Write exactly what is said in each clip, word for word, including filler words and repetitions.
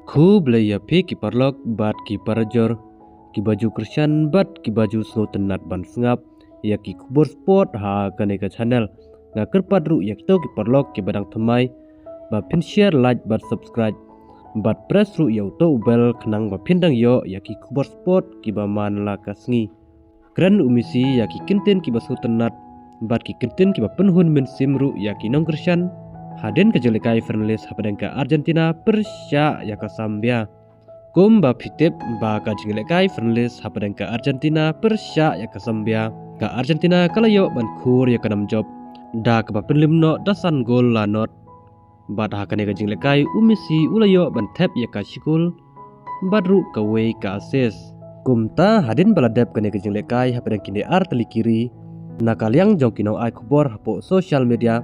Khublei ïa phi ki paralok bad ki parajor, ki ba ju kyrshan bad ki ba ju sngewtynnat ban sngap ïa ki khubor sport ha kane ka channel. Nga kyrpad ruh ïa kito ki paralok ki ba dang thymmai ba phin share, like bad subscribe bad press ruh ïa uto u bell khnang ba phin dang ïoh ïa ki khubor sport ki ba man la ka sngi. Kren u Messi ïa ki kyntien ki ba sngewtynnat bad ki kyntien ki ba pynhun mynsiem ruh ïa ki nongkyrshan hadien ka jinglehkai friendlies hapdeng ka Argentina pyrshah ïa ka Zambia. Kum ba phi tip ba ka jinglehkai friendlies hapdeng ka Argentina pyrshah ïa ka Zambia, ka Argentina ka la ïoh ban khur ïa ka nam jop da kaba pynlem noh da san gol la nod. Bad ha kane ka jinglehkai u Messi u la ïoh ban thep ïa ka shi gol bad ruh kawei ka assist. Kumta hadien ba la dep kane ka jinglehkai hapdeng kine ar tylli ki ri, na ka liang jong ki nongai khubor hapoh social media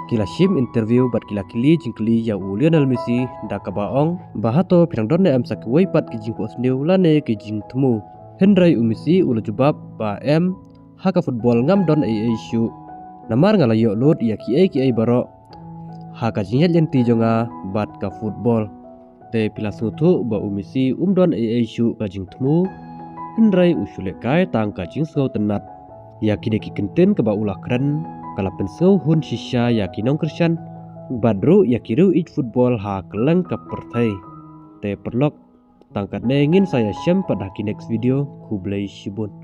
ki la shim interview bad ki la kylli jingkylli ïa u Lionel Messi da kaba ong ba hato phi dang don ne em sa kiwei pat ki jingphohsniew lane ki jingthmu. Hynrei u Messi u la jubab ba em, ha ka football ngam don ei ei shuh, namar nga la ïoh lut ïa kiei kiei baroh ha ka jingïaid lynti jong nga bad ka football. Te phi la sngewthuh ba u Messi um don ei ei shuh ka jingthmu, hynrei u shu lehkai tang ka jingsngewtynnat. Ïa kine ki kyntien kaba u la kren ka la pynsngewhun shisha ïa ki nongkyrshan bad ruh ïa ki riew ïeit football ha kylleng ka pyrthei. Te paralok, tang katne, ngin sa ïashem pat ha ki next video. Khublei shibun.